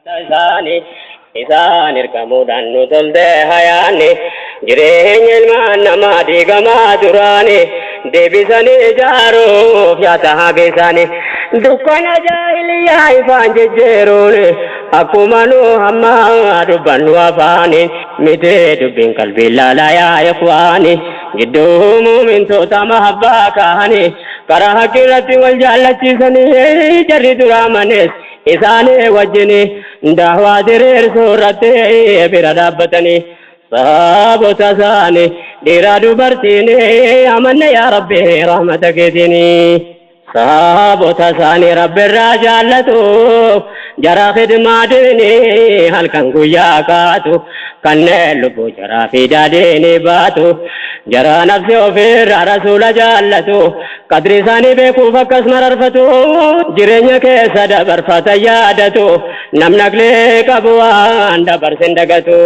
Isaanii isaan ergamuudhaan nu tolte hayaanni jireenya ilmaan namaa diigamaa duraani deebisanii ijaaruuf yaata hageessaani dukkana jaahiliyyaa ifaan jijjiiruun akkuma nu hamma dubbannu afaani miti dubbiin qalbii laalaa yaa ikhwaani gidduu muumintoota mahabbaa kaahani karaa haqqi irratti wal jaallachiisanii jarri duraa manees isaanii wajjin da'waa diriirsuu irratti bira dhaabbatanii sahaabota isaanii dhiiraa dubartiin amanne yaa Rabbi rahmata keetiin. Sahaabota isaanii Rabbi irraa jaallatu jara khidmaa diinii halkan guyyaa kaatu kanneen lubbuu jaraa fiidaa diinii baatu jara nafsi ofiirraa rasuula jaallatu qadri isaanii beekuuf akkas mararfatu jireenya keessa dabarfata yaadatu namni aqlii qabu waan dabarsin dagatu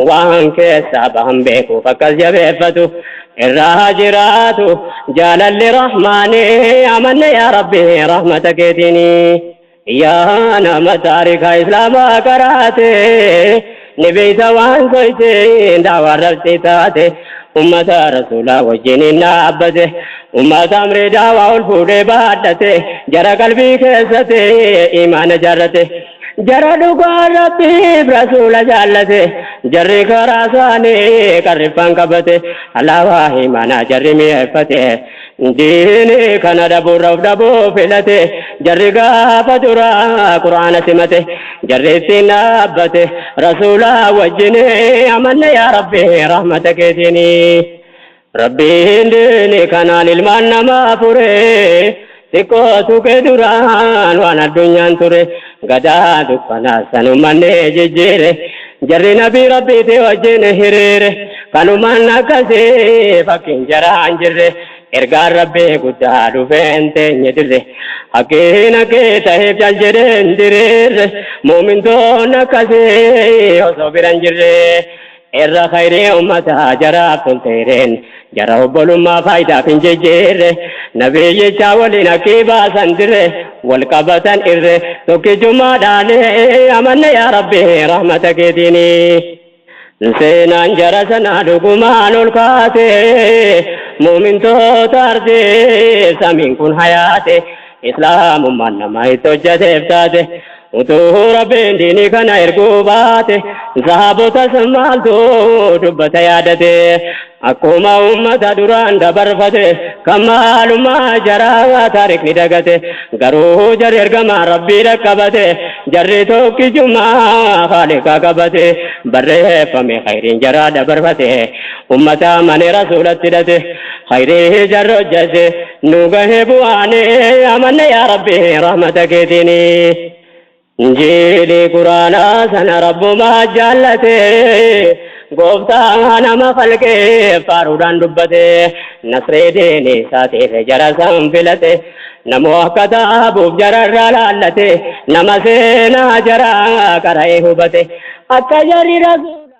waan keessa bahan beekuuf akkas jabeeffatu irraa jiraatu jaalalli rahmaanii amanne yaa Rabbi rahmata keetiini. Yaa nama taarika islaamaa karaate ni beeyta waan soyte daawaan rabsi taate ummata rasuulaa wajjin hin dhaabbate ummata amrii daawaa ol fuudhee baadhate jara qalbii keessatti imaana jaarrate jara dhugaa rabbiif rasuula jaallate jarri karaa isaanii qarriffaan qabate alaabaa imaanaa jarri mi'eeffate diini kana dhabuurra of dhabuu filate jarri gaafa duraa quraana simate jarri ittiin dhaabbate rasuula wajjin amanne yaa Rabbi rahmata keetiini. Rabbiin diini kanaan ilmaan namaa fure xiqqoo tuqe duraan waan addunyaan ture gadaa dukkanaa sanumanne jijjiire jarri nabii rabbiiti wajjin hiriire kanumaan akkasii fakkiin jaraan jirre ergaan rabbii guddaa dhufeen teenye dirre hakkiin hakkii ta'eef cal jedheen diriirre muumintoon akkasii osoo biran jirre irra khayrii ummataa jaraaf tolteereen jara obbolummaa faayidaaf hin jijjiirre nabiyyichaa waliin hakkii baasan dirre wal qabatan irre tokkichummaadhaan amanne yaa Rabbi rahmata keetiini. Seenaan jara sanaa dhugumaan ol kaate muumintoota ardee samiin kun hayaate islaamummaan nama itti hojjateef taate utuu rabbiin diinii kana erguu baate sahaabota maaltu dubbata yaadate akkuma ummata duraan dabarfate kan maalummaa jaraa taarikni dagate garuu jarri ergamaa rabbii dhaqqabate jarri tokkichummaa haaliqa qabate barreeffame khayriin jaraa dabarfate ummata amane rasuulatti hidhate khayrii jarri hojjate nu gahe bu'aane amanne yaa Rabbi rahmata keetiini. Injiilii quraanaa sana rabbumaa jaallate gooftaa nama falqee faaruudhaan dubbate nasree diinii isaatiif jara san filate namoo akka taabuuf jararraa laallate nama seenaa jaraa qara'ee hubate akka jarri rasuula.